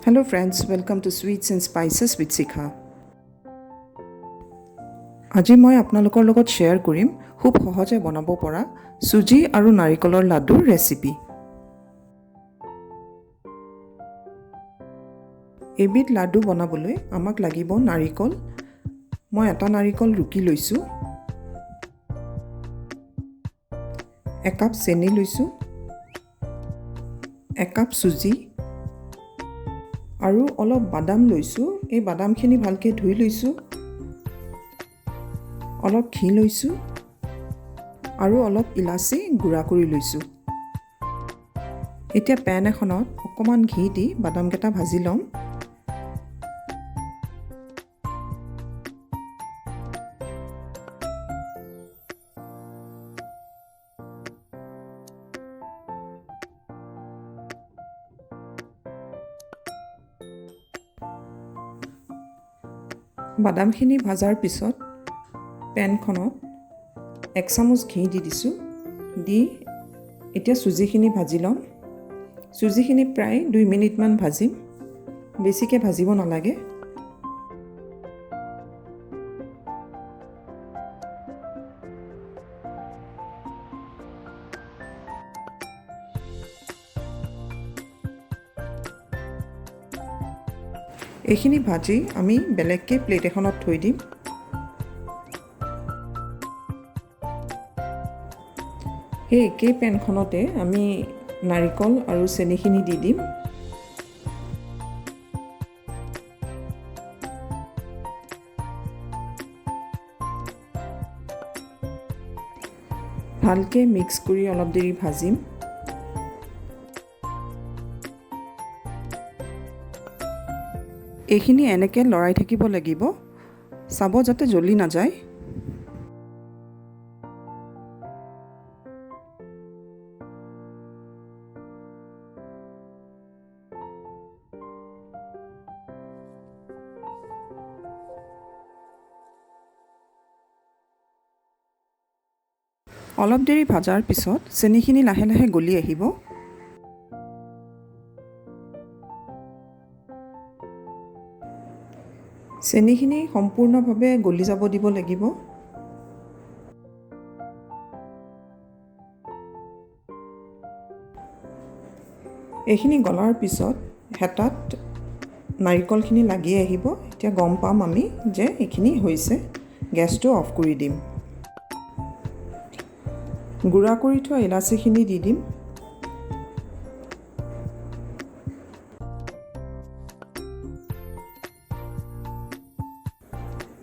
Hello friends, welcome to Sweets and Spices with Shikha. আজি মই আপোনালোকৰ লগত শ্বেয়াৰ কৰিম খুব সহজে বনাব পৰা চুজি আৰু নাৰিকলৰ লাডুৰ ৰেচিপি। এইবিধ লাডু বনাবলৈ আমাক লাগিব নাৰিকল। মই এটা নাৰিকল ৰুকি লৈছোঁ, একাপ চেনি লৈছোঁ, একাপ চুজি আৰু অলপ বাদাম লৈছোঁ। এই বাদামখিনি ভালকৈ ধুই লৈছোঁ, অলপ ঘি লৈছোঁ আৰু অলপ ইলাচি গুড়া কৰি লৈছোঁ। এতিয়া পেন এখনত অকণমান ঘি দি বাদামকেইটা ভাজি ল'ম। বাদামখিনি ভাজাৰ পিছত পেনখনত এক চামুচ ঘি দি দিছোঁ। দি এতিয়া চুজিখিনি ভাজি ল'ম। চুজিখিনি প্ৰায় 2 মিনিটমান ভাজিম, বেছিকৈ ভাজিব নালাগে। এইখিনি ভাজি আমি বেলেগকৈ প্লেট এখনত থৈ দিম। সেই একেই পেনখনতে আমি নাৰিকল আৰু চেনিখিনি দি দিম। ভালকৈ মিক্স কৰি অলপ দেৰি ভাজিম। এইখিনি এনেকৈ লৰাই থাকিব লাগিব, চাব যাতে জ্বলি নাযায়। অলপ দেৰি ভাজাৰ পিছত চেনিখিনি লাহে লাহে গলি আহিব। চেনিখিনি সম্পূৰ্ণভাৱে গলি যাব দিব লাগিব। এইখিনি গলাৰ পিছত হেতাত নাৰিকলখিনি লাগি আহিব। এতিয়া গম পাম আমি যে এইখিনি হৈছে। গেছটো অফ কৰি দিম। গুড়া কৰি থোৱা ইলাচিখিনি দি দিম।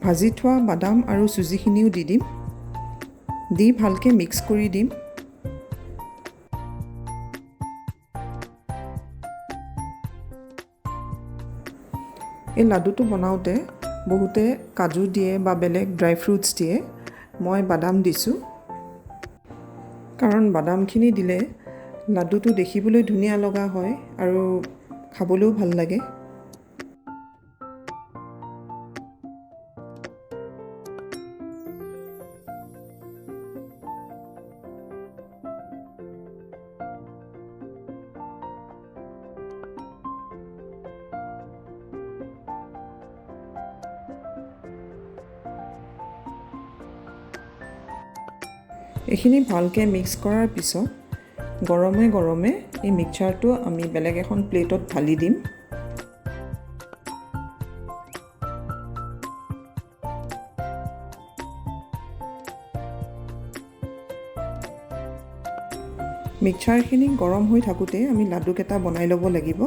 ভাজি থোৱা বাদাম আৰু চুজিখিনিও দি দিম। দি ভালকৈ মিক্স কৰি দিম। এই লাডুটো বনাওঁতে বহুতে কাজু দিয়ে বা বেলেগ ড্ৰাই ফ্ৰুটছ দিয়ে। মই বাদাম দিছোঁ, কাৰণ বাদামখিনি দিলে লাডুটো দেখিবলৈ ধুনীয়া লগা হয় আৰু খাবলৈও ভাল লাগে। এইখিনি ভালকৈ মিক্স কৰাৰ পিছত গৰমে গৰমে এই মিক্সাৰটো আমি বেলেগ এখন প্লেটত ঢালি দিম। মিক্সাৰখিনি গৰম হৈ থাকোঁতে আমি লাডুকেইটা বনাই ল'ব লাগিব।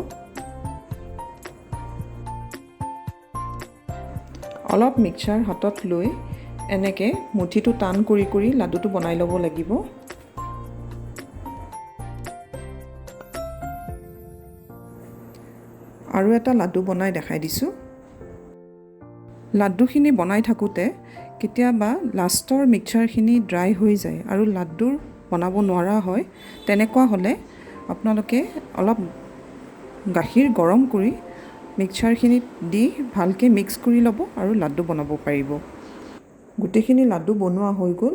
অলপ মিক্সাৰ হাতত লৈ এনেকৈ মুঠিটো টান কৰি কৰি লাডুটো বনাই ল'ব লাগিব। আৰু এটা লাডু বনাই দেখাই দিছোঁ। লাডুখিনি বনাই থাকোঁতে কেতিয়াবা লাষ্টৰ মিক্সাৰখিনি ড্ৰাই হৈ যায় আৰু লাডুৰ বনাব নোৱাৰা হয়। তেনেকুৱা হ'লে আপোনালোকে অলপ গাখীৰ গৰম কৰি মিক্সাৰখিনিত দি ভালকৈ মিক্স কৰি ল'ব আৰু লাডু বনাব পাৰিব। গোটেইখিনি লাডু বনোৱা হৈ গ'ল।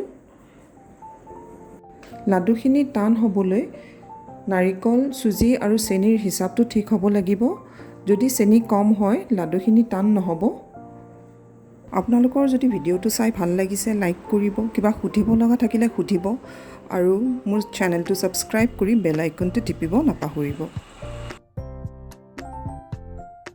লাডুখিনি টান হ'বলৈ নাৰিকল, চুজি আৰু চেনিৰ হিচাপটো ঠিক হ'ব লাগিব। যদি চেনি কম হয়, লাডুখিনি টান নহ'ব। আপোনালোকৰ যদি ভিডিঅ'টো চাই ভাল লাগিছে, লাইক কৰিব, কিবা সুধিব লগা থাকিলে সুধিব আৰু মোৰ চেনেলটো ছাবস্ক্ৰাইব কৰি বেল আইকনটো টিপিব নাপাহৰিব।